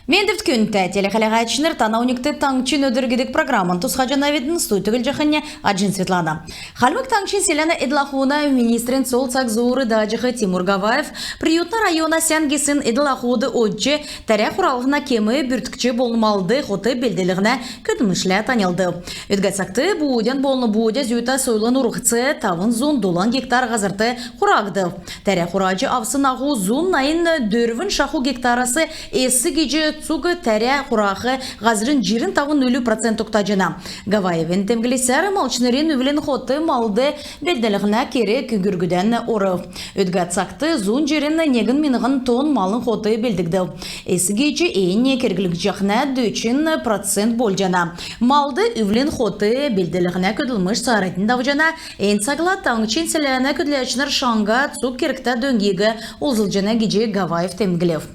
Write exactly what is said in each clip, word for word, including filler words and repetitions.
Мендвт, күндтә телехәләәчнр! Тана оньгт «Таңһчин өдр» гидг программан тусхаҗанавидн. Студьд көтлҗәхнь Аҗин Светлана. Хальмг Таңһчин селәнә эдл-ахун министрин цол цаг зуур дааҗах Тимур Гаваев Приютна района сән гисн эдл-ахуд одҗ, тәрә хуралһна кем бүрткҗ болн малд хот белдлһнә көдлмшлә таньлдв. Өдгә цагт буудян болн буудя зүүтә сойлын урһц тавн зун долан гектар һазрт хурагдв. Тәрә хураҗ авсн аһу зун найн дөрвн шаху гектарас эс гиҗ цуг тәрә хурах һазрин җирн тавн үлү процент тогтаҗана. Гаваевин темдглсәр, малчнрин үвлин хот малд белдлһнә керг гүргүдән орв. Өдгә цагт зун җирн негн миңһн тонн малын хот белдгдв. Эс гиҗ эннь керглгдҗәхнә дөчн процент болҗана. Малд үвлин хот белдлһнә көдлмш цааранднь давҗана. Эн цагла таңһчин селәнә көдләчнр шаңһа цуг кергтә дөңгиг олзлҗана гиҗ Гаваев темдглв.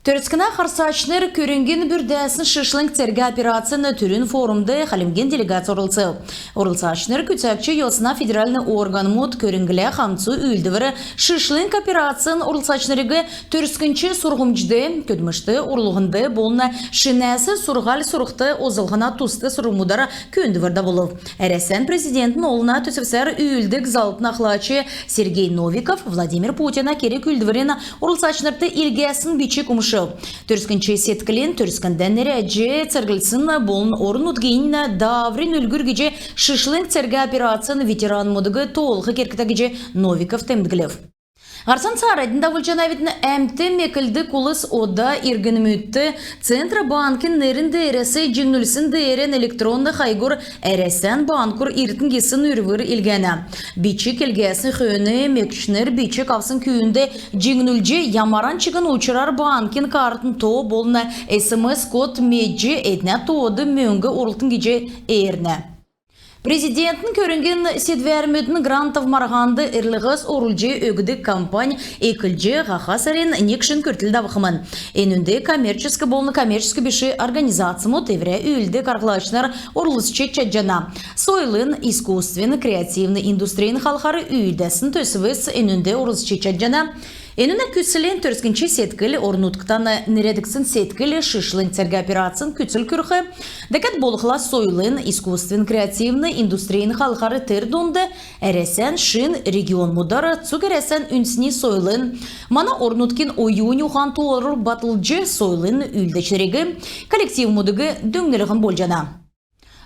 Төрскнә харсачнр көрңгин бүрдәсн шишлң цергә операцин түрүн форумд хальмгин делегац орлцв. Орлцачнр күцәгч йосна федеральн органмуд көрңглә хамцу үүлдвр шишлң операцин орлцачнриг төрскнч сурһмҗд, көдлмшт орулһнд болн шинәс сурһуль сурхд олзлһна туст сурврмудар күүндвр давулв. Әрәсән президентин олна төсвсәр үүлддг заллтын ахлач Сергей Новиков Владимир Путина керг-үүлдврин орлцачнрт илгәсн бичг умшв. Төрскнч седклин, Төрскндән нерәдҗ церглсн болн орн-нутгин дааврин үлгүр гиҗ шишлң цергә операцин ветеранмудыг тоолх кергтә гиҗ Новиков темдглв. Һарцан цааранднь давулҗанавидн. Әмт меклдг улс ода иргнмүдт Центробанкин нерн деерәс җиңнүлсн деерән электронн хайгур Әрәсән банкур иртн гисн үрвр илгәнә. Бичг илгәсн хөөн мекчнр бичг авсн күүнд җиңнүлҗ, ямаран чигн учрар банкин картын то болн СМС-код медҗ, эднә тоод мөңг орултн гиҗ эрнә. Президентин көрңгин седвәрмүдин грантов марһанд эрлһс орулҗ өгдг кампань эклҗ, һаха сарин нег шин күртл давхмн. Энүнд коммерческ болн коммерческ биш организацмуд, эврә үүлд карһлачнр орлцҗ чадҗана. Сойлын, искусствин, креативн индустрин халхар үүдәсн төсвс энүнд орлцҗ чадҗана. Энүнә күцлнь — төрскнч седкл, орн-нутгтан нерәдгдсн седкл шишлң цергә операцин күцл күрх. Дәкәд болхла сойлын, искусствин, креативн индустрин халхар, тер дунд Әрәсән шин регионмудар, цуг Әрәсән үндсни сойлын, мана орн-нутгин оюн-ухан тоолвр батлҗ, сойлын үүлдәчнриг, коллективмудыг дөңнлһн болҗана.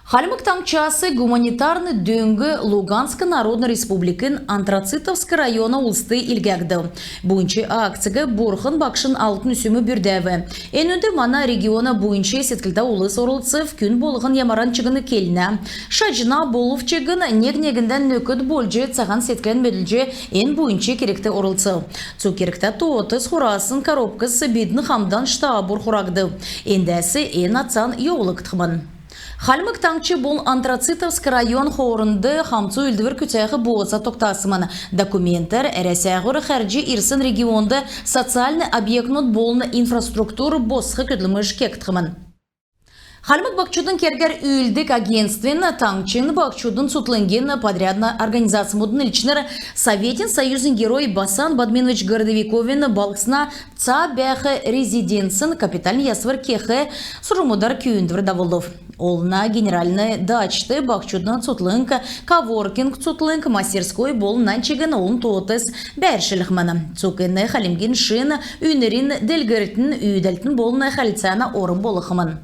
Хальмг Таңһчас гуманитарн дөң Луганск Народн Республикин Антрацитовск района улст илгәгдв. Буйнч акциг Бурхн Багшин Алтн Сүм бүрдәв. Энүнд мана региона буйнч седклтә улс орлцв. Күн болһн ямаран чигн келнә, шаҗна болв чигн нег-негндән нөкд болҗ, цаһан седклән медүлҗ, эн буйнч кергт орлцв. Цуг кергтә тоотс, хурасн коробкс бидн хамдан штабур хурагдв. Эндәс эн ацан йовулгдхмн. Хальмг Таңһч болн Антрацитовск район хоорнд хамцу үүлдвр күцәх бооца тогтасмн. Документәр Әрәсәһүр хәрҗ ирсн регионд социальн объектмуд болн инфраструктур босх көдлмш кегдхмн. Хальмг баһчудын кергәр үүлддг агентствин, таңһчин баһчудын цутхлңгин, подрядн организацмудын элчнр Советин Союзин Герой Басан Бадьминович Городовиковин балһсна цаа бәәх резиденцин капитальн ясвр кех сурврмудар күүндвр давулв. Олна генеральн даачд баһчудын цутхлң, коворкинг цутхлң, мастерской болн нань чигн олн тоотс бәәршлхмн. Цуг эн Хальмгин шин үйнрин делгрлтин, үүдәлтин болн хәрлцәнә орм болхмн.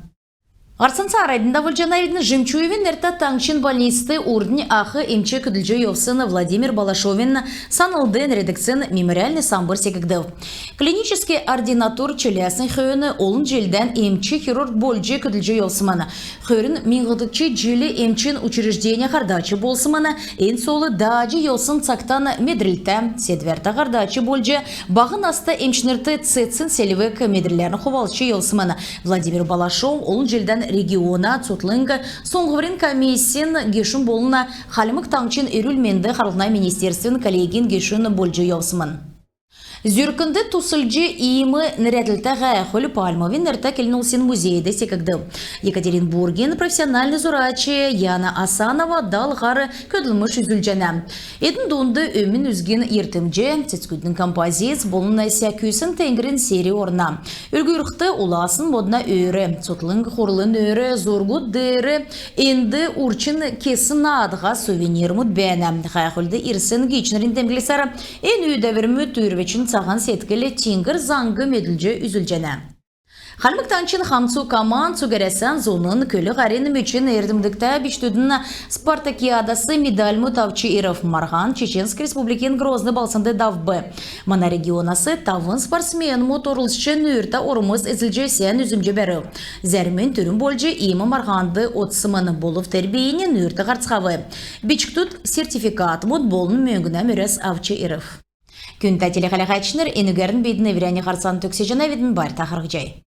Һарцан цааранднь давулҗанавидн. Жемчуевин нертә таңһчин больницд урднь ах эмч көдлҗ йовсн Владимир Балашовин санлд нерәдгдсн мемориальн самбр секгдв. Клиническ ординатур чиләсн хөөн олн җилдән эмч-хирург болҗ көдлҗ йовсмн. Хөрн миңһдгч җил эмчин учрежденин һардач болсмн. Эн цол дааҗ йовсн цагтан медрлтә, седвәртә һардач болҗ, баһ наста эмчнрт цецн селвг, медрләрн хувалцҗ йовсмн. Владимир Балашов олн җилдән региона цутхлң суңһврин комиссин гешүн болн Хальмг Таңһчин эрүл-менд харлһна министерствин коллегин гешүн болҗ йовсмн. Зүркнд туслҗ иим нерәдлтә һәәхүл Пальмовин нертә келн улсин музейд секгдв. Екатеринбургин профессиональн зурач Яна Асанова дал һар көдлмш үзүлҗәнә. Эдн дунд өмн үзгин йиртмҗ, цецгүдин композиц болн сәкүсн теңгрин сери орна. Үлгүрлхд, уласн модна өөр, цутхлң хурлын өөр зургуд деер энд урчин кесн наадһа сувенирмүд бәәнә. Һәәхүлд ирсн гиичнрин темдглсәр, эн үүдәврмүд түүрвәчин цаһан седкл, тиньгр заңг медүлҗ үзүлҗәнә. Хальмг Таңһчин хамцу команд цуг Әрәсән зуна көл һарин мөчин эрмдгтә бичкдүдин спартакиадас медальмуд авч ирв. Марһан Чеченск Республикин Грозный балһснд давв. Мана регионас тавн спортсменмуд орлцҗ, нүүртә ормс эзлҗ, сән үзмҗ бәрв. Зәрмнь түрүн болҗ иим марһанд одсмн, болв тер бийнь нүүрт һарцхав. Бичкдүд сертификатмуд болн мөңгнә мөрәс авч ирв. Күндтә телехәләһәчнр, энүгәрн бидн эврәннь һарцан төгсәҗәнәвидн. Байрта харһцхай.